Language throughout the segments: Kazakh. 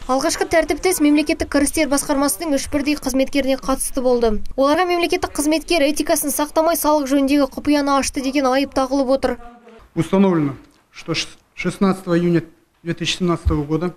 Алғашқы тәртіптік іс мемлекеттік кірістер басқармасының 3 бірдей қызметкеріне қатысты болды. Оларға мемлекеттік қызметкер этикасын сақтамай, салық жөніндегі құпияны ашты деген айып тағылып отыр. Установлено, что 16 июня 2017 года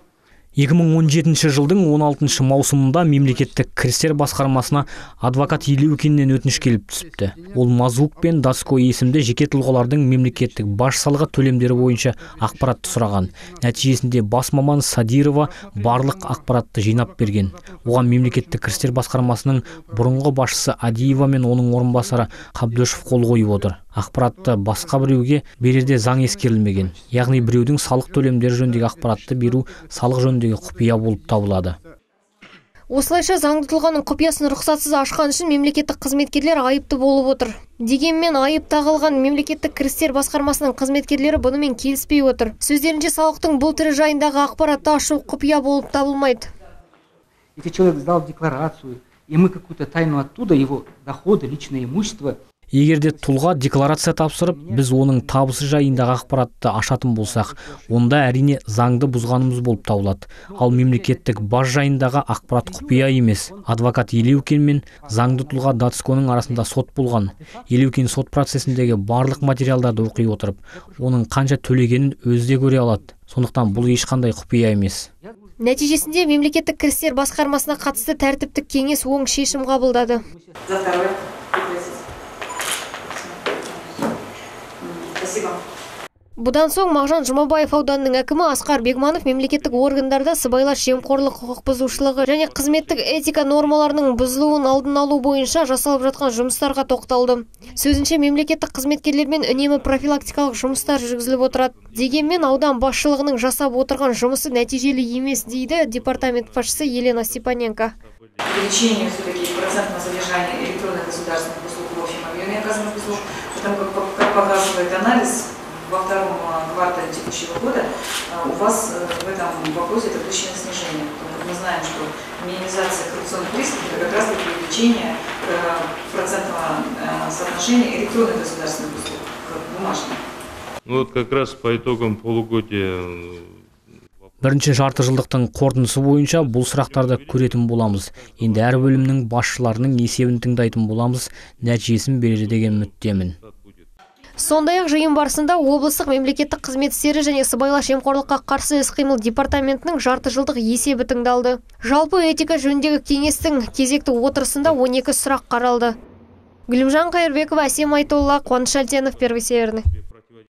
2017 жылдың 16 маусымында мемлекеттік кірістер басқармасына адвокат Елеукеннен өтініш келіп түсіпті. Ол Мазук пен Даско есімді жеке тұлғалардың мемлекеттік баж салығы төлемдері бойынша ақпаратты сұраған. Нәтижесінде бас маман Садирова барлық ақпаратты жинап берген. Оған мемлекеттік кірістер басқармасының бұрынғы басшысы Адиева мен оның орынбасары Қабдошев қол қойып отыр. Ақпаратты басқа біреуге берерде заң ескерілмеген. Яғни біреудің салық төлемдері жөніндегі ақпаратты беру салық жөніндегі құпия болып табылады. Осылайша, заңды тұлғаның құпиясын рұқсатсыз ашқан үшін мемлекеттік қызметкерлер айыпты болып отыр. Дегенмен айып тағылған мемлекеттік кірістер басқармасының қызметкерлері бұнымен келіспей отыр. Сөздерінше, салықтың бұл түрі жайындағы ақпаратты ашу құпия болып табылмайды. Если человек сдал декларацию, и мы какую-то тайну оттуда, его доходы, личное имущество. Егер де тұлға декларация тапсырып, біз оның табысы жайындағы ақпаратты ашатын болсақ, онда, әрине, заңды бұзғанымыз болып табылады. Ал мемлекеттік баж жайындағы ақпарат құпия емес. Адвокат Елеукен мен заңды тұлға Дацконың арасында сот болған. Елеукен сот процесіндегі барлық материалдарды оқи отырып, оның қанша төлегенін өзі де көре алады. Сондықтан бұл ешқандай құпия емес. Нәтижесінде мемлекеттік кірістер басқармасына қатысты тәртіптік кеңес оң шешім қабылдады. За второе. Прекратить. Спасибо. Бұдан соң Мағжан Жұмабаев ауданының әкімі Асқар Бегманов мемлекеттік органдарда сыбайлас жемқорлық құқық бұзушылығы және қызметтік этика нормаларының бұзылуын алдын алу бойынша жасалып жатқан жұмыстарға тоқталды. Сөзінше, мемлекеттік қызметкерлермен үнемі профилактикалық жұмыстар жүргізіліп отырады. Дегенмен аудан басшылығының жасап отырған жұмысы нәтижелі емес, дейді департамент басшысы Елена Степаненко. Увеличение все-таки процентного содержания электронных государственных услуг в общем объеме оказанных услуг, потому как показывает анализ, во втором квартале текущего года у вас в этом вопросе допущено снижение. Потому как мы знаем, что минимизация коррупционных рисков — это как раз-таки увеличение процентного соотношения электронных государственных услуг к бумажным. Ну вот как раз по итогам полугодия. Бірінші жарты жылдықтың қорытындысы бойынша бұл сұрақтарды көретін боламыз. Енді әр бөлімнің басшыларының есебін тыңдайтын боламыз, нәтижесін берер деген үміттемін. Сондай-ақ жиын барысында облыстық мемлекеттік қызмет істері және сыбайлас жемқорлыққа қарсы іс-қимыл департаментінің жарты жылдық есебі тыңдалды. Жалпы, этика жөніндегі кеңестің кезекті отырысында 12 сұрақ қаралды. Гүлімжан Қайырбекова, Әсем Айтолла, Қуаныш Әлтенов, Первый Северный.